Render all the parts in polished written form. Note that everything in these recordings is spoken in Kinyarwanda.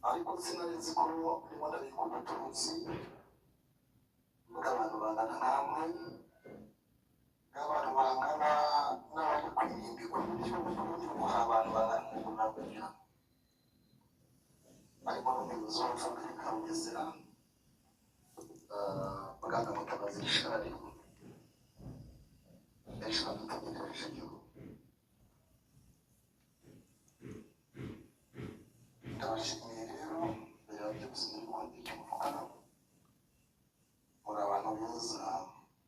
Ariko sinari nzi ko ndimo ndabika ubutunzi bw'abantu bangana nkamwe, bw'abantu bangana n'abari ku irimbi, ku buryo ubu hari abantu bangana nk'ubu ntabwo harimo n'umuyobozi w'akarere ka Bugesera, Bwana Mutabazi Richard, benshi badutegereje. Ndabashimiye rero. Mbere ya byose, mbere yuko ngira icyo mvuga, muri abantu beza,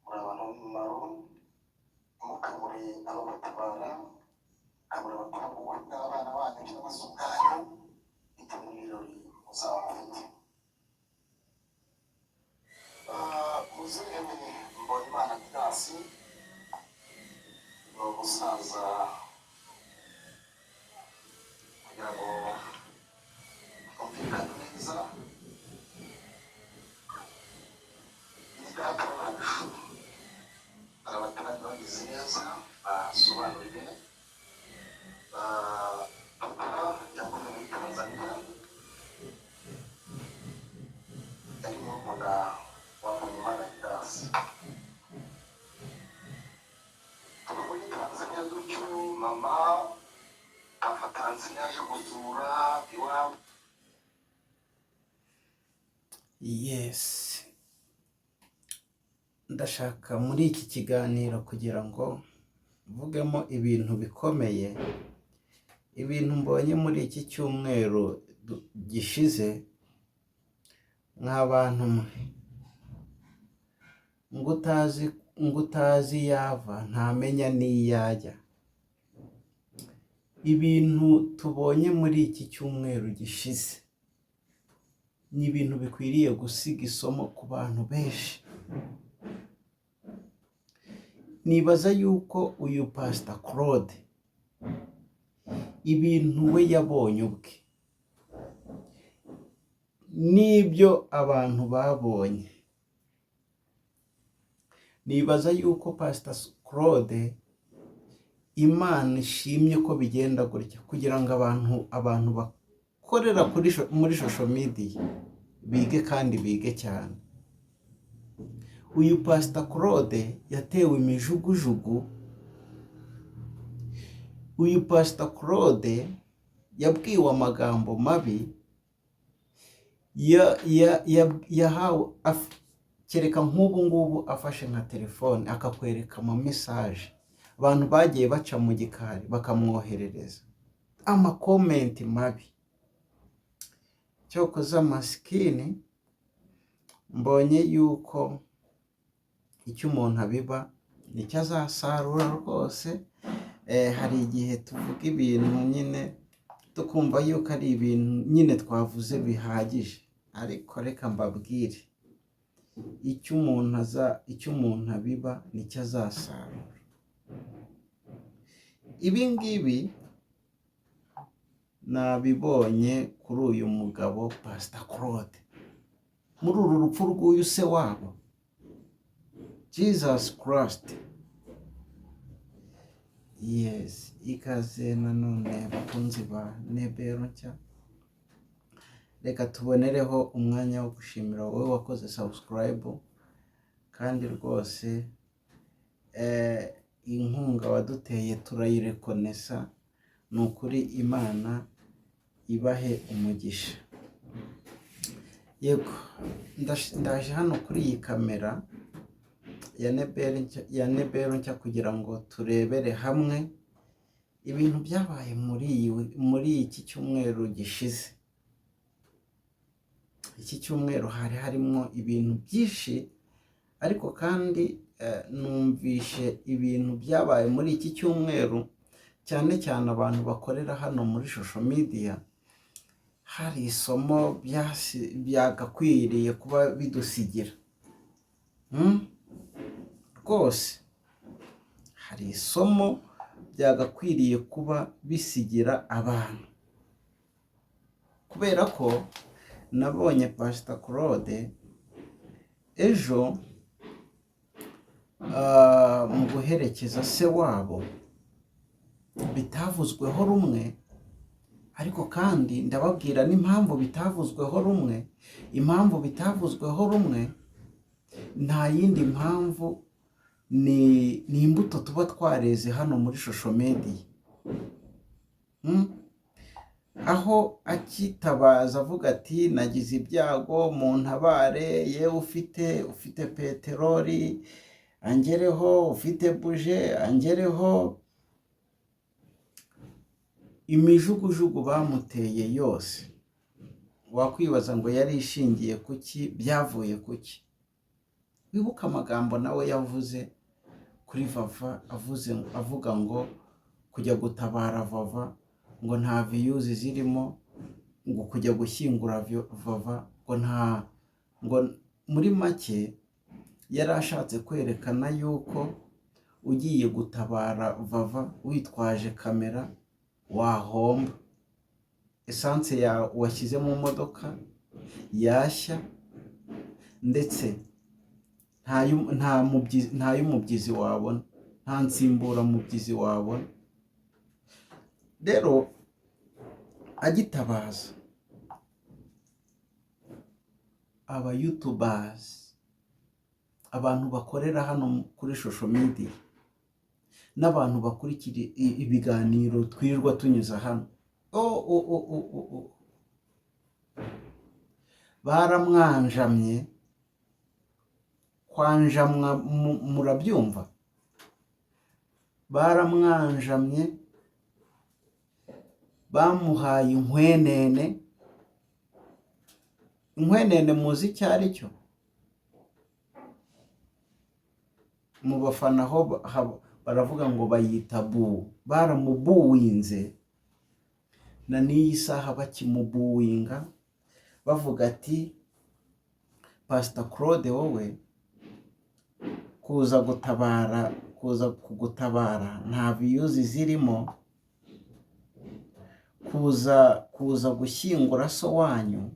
muri abantu b'umumaro. Ntimukabure ababatabara, mukabura abatabara n'abana banyu cyangwa se ubwanyu, bitewe n'ibirori muzaba mufite. Muzehe Mbonimana Didasi ni umusaza, kugira ngo twumvikane neza, ni data wacu. Hari abaturage bagize neza basobanuriye. Papa yakorewe muri Tanzania, yari murumuna wa Mbonimana Didasi. Tuba muri Tanzania dutyo, mama ava Tanzania aje gusura iwabo. Yes, ndashaka muri iki kiganiro kugira ngo mvugemo ibintu bikomeye, ibintu mbonye muri iki cyumweru gishize. Mw'abantu mwe, ngo utazi iyo ava ntamenya n'iyo ajya. Ibintu tubonye muri iki cyumweru gishize ni ibintu bikwiriye gusiga isomo ku bantu benshi. Nibaza yuko uyu Pasita Claude, ibintu we yabonye ubwe n'ibyo abantu babonye, nibaza yuko Pasita Claude, Imana ishimye ko bigenda gutya kugira ngo abantu bakorera muri social media bige kandi bige cyane. Uyu Pasita Claude yatewe imijugujugu, uyu Pasita Claude yabwiwe amagambo mabi, yahawe, kereka nk'ubu ngubu afashe nka telefone akakwereka ama message abantu bagiye baca mu gikari bakamwoherereza, ama comment mabi. Cyokoza masikini, mbonye yuko icyo umuntu abiba nicyo azasarura rwose. Hari igihe tuvuga ibintu nyine tukumva yuko ari ibintu nyine twavuze bihagije, ariko reka mbabwire, icyo umuntu abiba nicyo azasarura. Ibi ngibi nabibonye kuri uyu mugabo Pasita Claude muri uru rupfu rw'uyu se wabo. Jesus Christ! Yes, ikaze nanone bakunzi ba Nebero Nshya. Reka tubonereho umwanya wo gushimira wowe wakoze subscribe, kandi rwose inkunga waduteye turayirekonesa. Ni ukuri, Imana ibahe umugisha. Yego, ndaje hano kuri iyi kamera ya Nebero Nshya kugira ngo turebere hamwe ibintu byabaye muri iki cyumweru gishize. Iki cyumweru hari harimo ibintu byinshi, ariko kandi numvishe ibintu byabaye muri iki cyumweru, cyane cyane abantu bakorera hano muri social media, hari isomo byagakwiriye kuba bidusigira. Rwose hari isomo byagakwiriye kuba bisigira abantu, kubera ko nabonye Pasita Claude ejo mu guherekeza se wabo bitavuzweho rumwe. Ariko kandi ndababwira n'impamvu bitavuzweho rumwe. Impamvu bitavuzweho rumwe nta yindi mpamvu, ni imbuto tuba twareze hano muri social media. Aho akitabaza avuga ati: "Nagize ibyago, mu ntabare, yewe ufite peteroli angereho, ufite buje angereho." Imijugujugu bamuteye yose, wakwibaza ngo yari ishingiye kuki? Byavuye kuki? Wibuke amagambo nawe yavuze kuri Vava, avuze avuga ngo kujya gutabara Vava ngo nta views zirimo, ngo kujya gushyingura Vava ngo nta, ngo muri make yari ashatse kwerekana yuko ugiye gutabara Vava witwaje kamera wahomba, essence yawe washyize mu modoka yashya, ndetse nta y'umubyizi wabona, nta nsimburamubyizi wabona. Rero agitabaza, aba YouTubers, abantu bakorera hano kuri social media n'abantu bakurikira ibiganiro twirirwa tunyuza hano, o baramwanjamye. Kwanjamwa murabyumva, baramwanjamye, bamuhaye inkwenene. Inkwenene muzi icyo ari cyo? Mu bafana ho baravuga ngo bayita boo. Baramubuwinze, na n'iyi saha bakimubuwinga, bavuga ati: "Pasita Claude, wowe kuza gutabara, kuza kugutabara nta views zirimo, kuza gushyingura so wanyu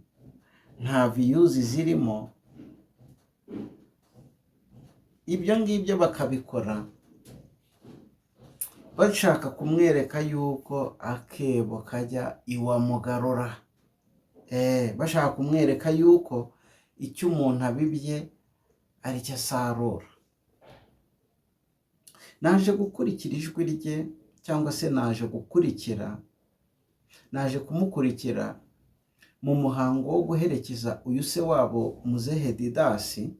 nta views zirimo." Ibyo ngibyo bakabikora bashaka kumwereka yuko akebo kajya iwa Mugarura, bashaka kumwereka yuko icyo umuntu abibye ari cyo asarura. Naje gukurikira ijwi rye, cyangwa se naje gukurikira, naje kumukurikira mu muhango wo guherekeza uyu se wabo muzehe Didasi.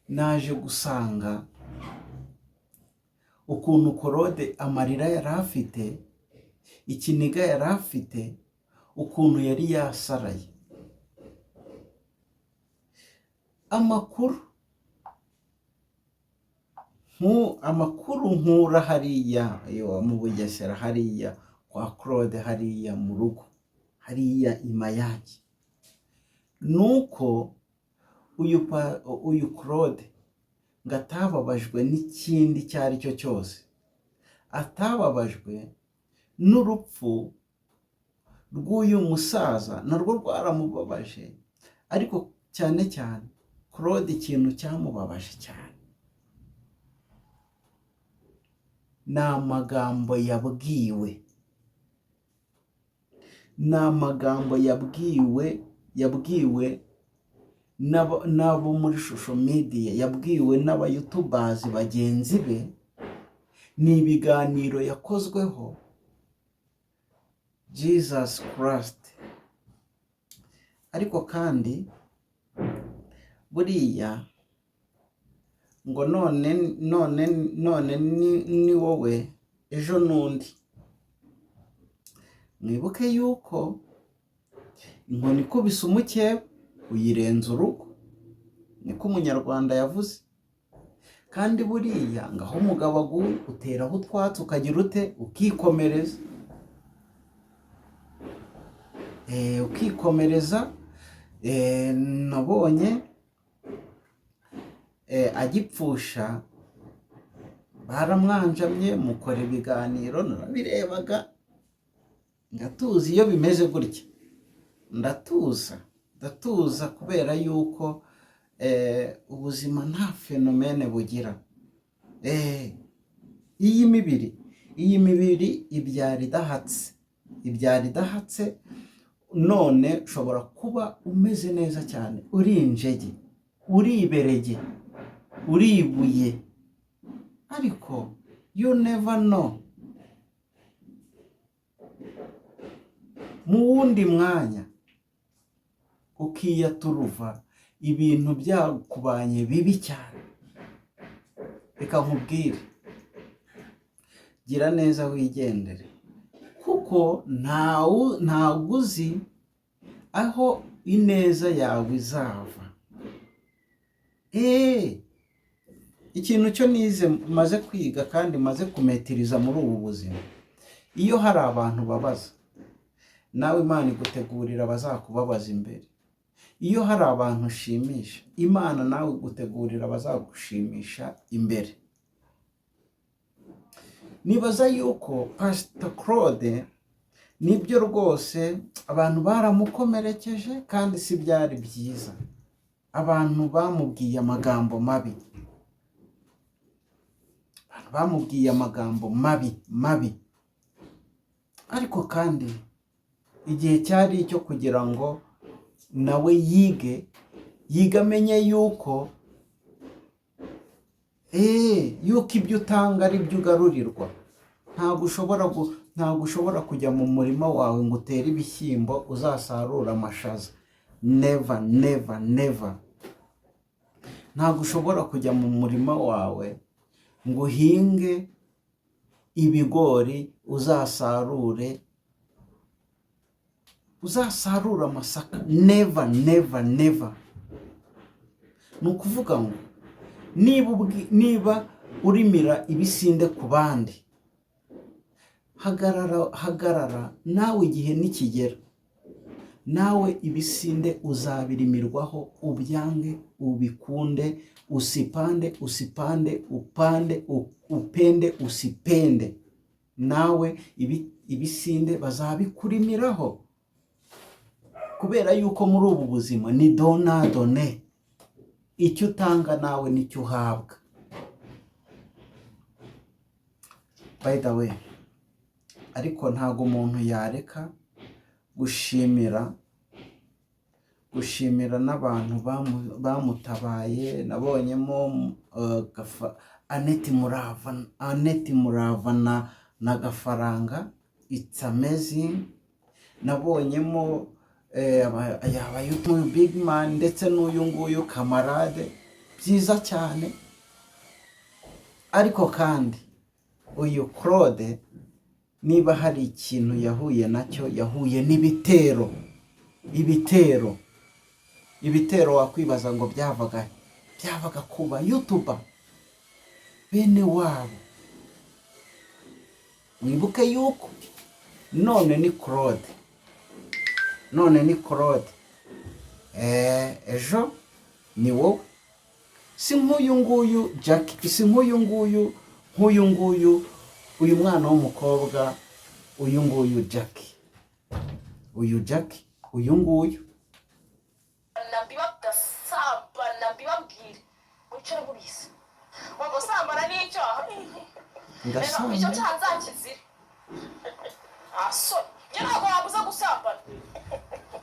Naje gusanga ukuntu Claude amarira yari afite, ikiniga yari afite, ukuntu yari yasaraye. Amakuru nkura hariya mu Bugesera, hariya kwa Claude, hariya mu rugo, hariya i Mayange, ni uko uyu Claude ngo atababajwe n'ikindi icyo ari cyo cyose, atababajwe n'urupfu rw'uyu musaza, narwo rwaramubabaje, ariko cyane cyane Claude ikintu cyamubabaje cyane ni amagambo yabwiwe, ni amagambo yabwiwe n'abo muri social media, yabwiwe n'aba YouTubers bagenzi be, ni ibiganiro yakozweho. Jesus Christ! Ariko kandi buriya ngo none none none ni wowe, ejo n'undi. Mwibuke yuko inkoni ikubise umukeba uyirenza urugo, niko Umunyarwanda yavuze. Kandi buriya ngo aho umugabo aguye uteraho utwatsi, ukagira ute? Ukikomereza, ukikomereza. Nabonye agipfusha baramwanjamye, mukora ibiganiro, narabirebaga ngatuza. Iyo bimeze gutya ndatuza, ndatuza, kubera yuko ubuzima nta phénomène bugira. Iyi mibiri ibyara idahatse. Ibyara idahatse. None ushobora kuba umeze neza cyane, uri injege, uri iberege, uri ibuye, ariko you never know, mu wundi mwanya ukiyaturuva ibintu byakubanye bibi cyane. Reka nkubwire, gira neza wigendere, kuko ntabwo uzi aho ineza yawe izava. Ikintu cyo nize, maze kwiga kandi maze kumetiriza muri ubu buzima: iyo hari abantu babaza, nawe Imana igutegurira abazakubabaza imbere. Iyo hari abantu ushimisha, Imana nawe igutegurira abazagushimisha imbere. Nibaza yuko Pasita Claude, nibyo rwose, abantu baramukomerekeje kandi si byari byiza. Abantu bamubwiye amagambo mabi, abantu bamubwiye amagambo mabi mabi, ariko kandi igihe cyari icyo kugira ngo nawe yige, yige amenye yuko ibyo utanga ari byo ugarurirwa. Ntabwo ushobora kujya mu murima wawe ngo utere ibishyimbo uzasarure amashaza. Never, never, never. Ntabwo ushobora kujya mu murima wawe ngo uhinge ibigori uzasarure amasaka. Never, never, never. Ni ukuvuga ngo niba urimira ibisinde ku bandi, hagarara, hagarara. Nawe igihe nikigera, nawe ibisinde uzabirimirwaho, ubyange ubikunde, usipande usipande, upande upende usipende, nawe ibisinde bazabikurimiraho, kubera yuko muri ubu buzima ni donnant-donnant. Icyo utanga nawe nicyo uhabwa. By the way, ariko ntabwo umuntu yareka gushimira n'abantu bamutabaye. Nabonyemo Aneti Murava, Aneti Murava na Gafaranga, it's amazing. Nabonyemo yaba uyu big man ndetse n'uyu nguyu Kamarade, byiza cyane. Ariko kandi uyu Claude, niba hari ikintu yahuye nacyo, yahuye n'ibitero, ibitero, ibitero. Wakwibaza ngo byavaga he? Byavaga ku ba YouTuber bene wabo. Mwibuke yuko none ni Claude, none ni Claude, ejo ni wowe. Si nk'uyu nguyu Jack, si nk'uyu nguyu, nk'uyu nguyu, uyu mwana w'umukobwa, uyu nguyu Jack, uyu Jack, uyu nguyu. Ndasambana, mbibabwire, wicare mubizi ngo gusambana ni icyaha. Rero icyo Ndasambana. cyaha nzakizire. Asoni, njye ntabwo wabuza gusambana.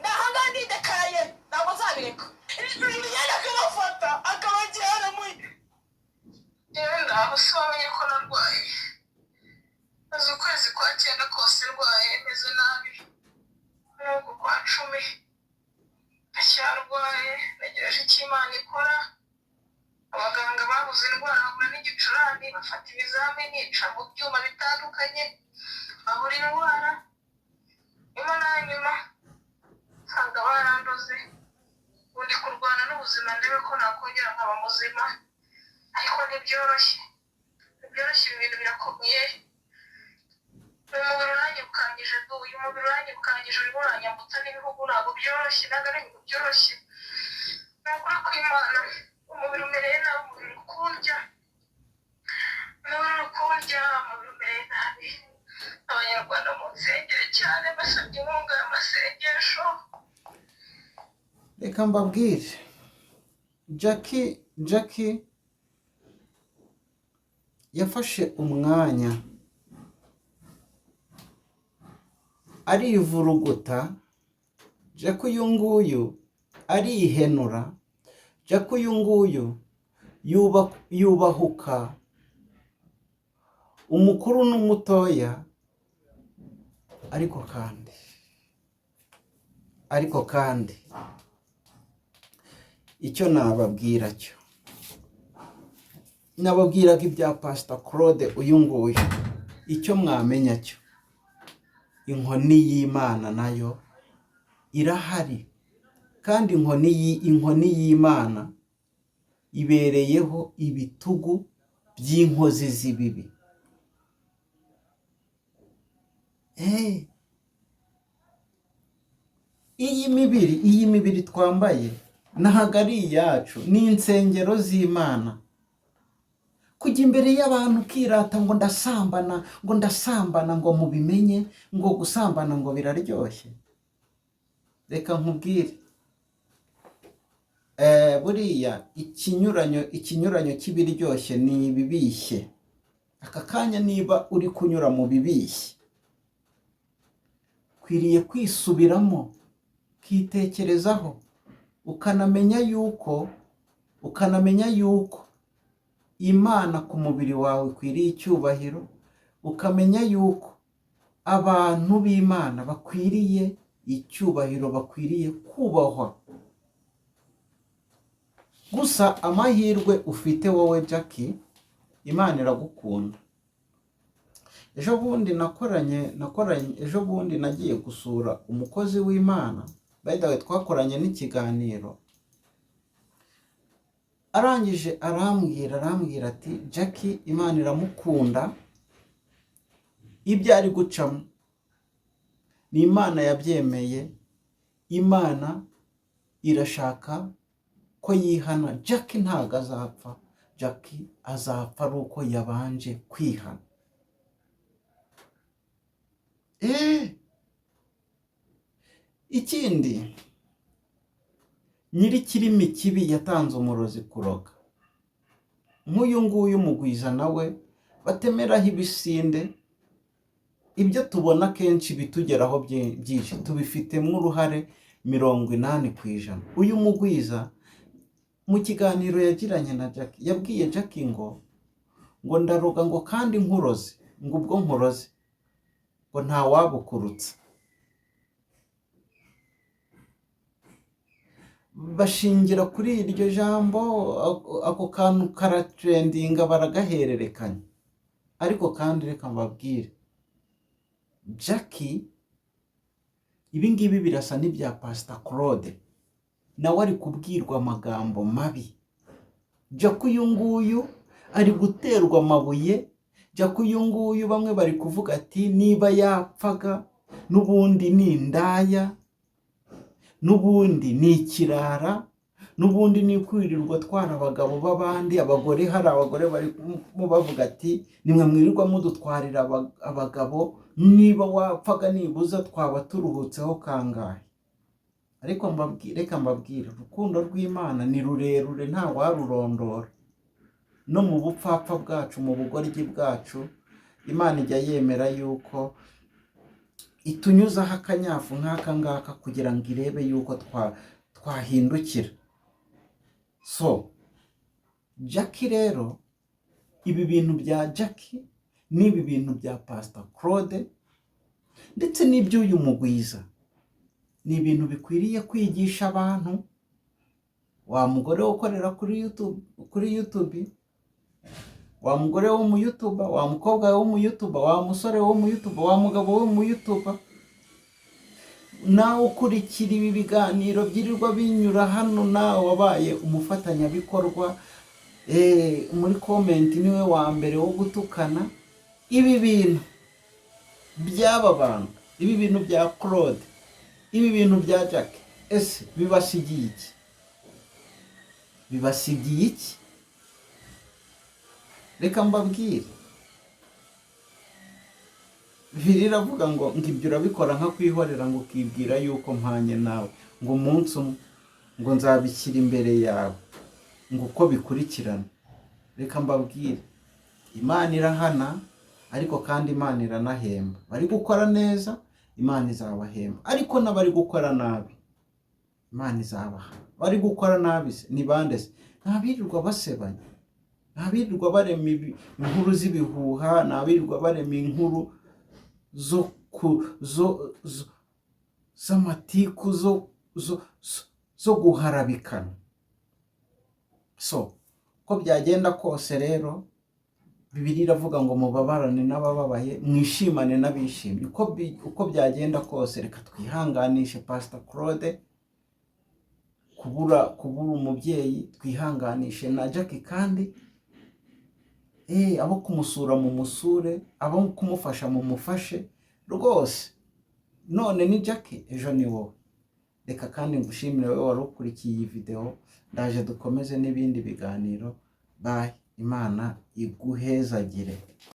Nahangaha ndidekaye, ntabwo nzabireka. Imyenda akabafata akabajyana mu Yewe, ndaho si wamenye ko narwaye. Maze ukwezi kwa cyenda kose ndwaye, meze nabi. N'uku kwa 10 ndacyarwaye, ntegereje icyo Imana ikora. Abaganga babuze indwara, babura n'igicurane. Bafata ibizamini, nca mu byuma bitandukanye, babura indwara. Nyuma na nyuma nsanga barandoze. Ubu ndi kurwana n'ubuzima, ndebe ko nakongera nkaba muzima, ariko ntibyoroshye, ntibyoroshye. Ibi bintu birakomeye. Uyu mubiri uranyirukangije du, uyu mubiri uranyirukangije, urimo uranyambutsa n'ibihugu. Ntabwo byoroshye, ntabwo ari ibintu byoroshye, ni ukuri kw'Imana. Umubiri umereye nabi, umubiri uri kundya, umubiri uri kundya, umubiri umereye nabi. Abanyarwanda mu nsengero cyane, basabye inkunga y'amasengesho. Reka mbabwire, Jackie, Jackie yafashe umwanya Arivuruguta. Jackie uyu nguyu arihenura. Jackie uyu nguyu yubahuka umukuru n'umutoya. Ariko kandi icyo nababwira cyo, nababwiraga ibya Pasita Claude uyu nguyu, icyo mwamenya cyo, inkoni y'Imana nayo irahari, kandi inkoni y'Imana ibereyeho ibitugu by'inkozi z'ibibi. Iyi mibiri twambaye ntabwo ari iyacu, ni insengero z'Imana. Kujya imbere y'abantu ukirata ngo ndasambana, ngo ndasambana, ngo mubimenye, ngo gusambana ngo biraryoshye, reka nkubwire, buriya ikinyuranyo cy'ibiryoshye ni ibibishye. Aka kanya niba uri kunyura mu bibishye, ukwiriye kwisubiramo, ukitekerezaho, ukanamenya yuko Imana ku mubiri wawe ikwiriye icyubahiro, ukamenya yuko abantu b'Imana bakwiriye icyubahiro, bakwiriye kubahwa. Gusa amahirwe ufite wowe Jackie, Imana iragukunda. Ejo bundi nakoranye, ejo bundi nagiye gusura umukozi w'Imana, by the way twakoranye n'ikiganiro, arangije arambwira ati: "Jackie Imana iramukunda, ibyo ari gucamo ni Imana yabyemeye, Imana irashaka ko yihana. Jackie ntabwo azapfa, Jackie azapfa ari uko yabanje kwihana." Ikindi, nyir'ikirimi kibi yatanze umurozi kuroga. Nk'uyu nguyu Mugwiza nawe batemeraho ibisinde, ibyo tubona kenshi bitugeraho byinshi tubifitemo uruhare 80%. Uyu Mugwiza mu kiganiro yagiranye na Jackie yabwiye Jackie ngo ndaroga, ngo kandi nkuroze, ngo ubwo nkuroze ngo ntawabukurutsa. Bashingira kuri iryo jambo, ako kantu karatrendinga, baragahererekanya. Ariko kandi reka mbabwire, Jackie, ibi ngibi birasa n'ibya Pasita Claude, nawe ari kubwirwa amagambo mabi. Jackie uyu nguyu ari guterwa amabuye. Jackie uyu nguyu bamwe bari kuvuga ati niba yapfaga n'ubundi ni indaya, n'ubundi ni ikirara, n'ubundi ni kwirirwa atwara abagabo b'abandi, abagore. Hari abagore barimo bavuga ati nimwe mwirirwa mudutwarira abagabo, niba wapfaga nibuza twaba turuhutseho kangahe. Ariko reka mbabwire, urukundo rw'Imana ni rurerure, nta warurondora. No mu bupfapfa bwacu, mu bugoryi bwacu, Imana ijya yemera yuko itunyuzaho akanyafu nk'aka ngaka kugira ngo irebe yuko twahindukira. So Jackie rero, ibi bintu bya Jackie n'ibi bintu bya Pasita Claude ndetse n'iby'uyu Mugwiza ni ibintu bikwiriye kwigisha abantu. Wa mugore ukorera kuri YouTube, wa mugore wo mu YouTuber, wa mukobwa wo mu YouTuber, wa musore wo mu YouTuber, wa mugabo wo mu YouTuber, nawe ukurikira ibi biganiro byirirwa binyura hano, nawe wabaye umufatanyabikorwa muri comment, niwe wa mbere wo gutukana. Ibi bintu by'aba bantu, ibi bintu bya Claude, ibi bintu bya Jack, ese bibasigiye iki? Bibasigiye iki? Reka mbabwire, Bibiliya iravuga ngo ibyo urabikora nka kwihorera, ngo ukibwira yuko mpanye nawe, ngo umunsi umwe ngo nzabishyira imbere yawe, ngo uko bikurikirana. Reka mbabwire, Imana irahana, ariko kandi Imana iranahemba. Bari gukora neza, Imana izabahemba. Ariko n'abari gukora nabi, Imana izabaha. Bari gukora nabi se ni bande se? Ni abirirwa basebanya, ni abirirwa barema inkuru z'ibihuha, ni abirirwa barema inkuru zo ku zo zo- z'amatiku, zo guharabikana. So uko byagenda kose rero, Bibiliya iravuga ngo mubabarane n'abababaye, mwishimane n'abishimye. Uko byagenda kose, reka twihanganishe Pastor Claude kubura umubyeyi, twihanganishe na Jackie. Kandi abo kumusura mu musure, abo kumufasha mu mufashe rwose. None ni Jackie, ejo ni wowe. Reka kandi ngushimire wowe wari ukurikiye iyi videwo. Ndaje dukomeze n'ibindi biganiro. Bye, Imana iguhezagire.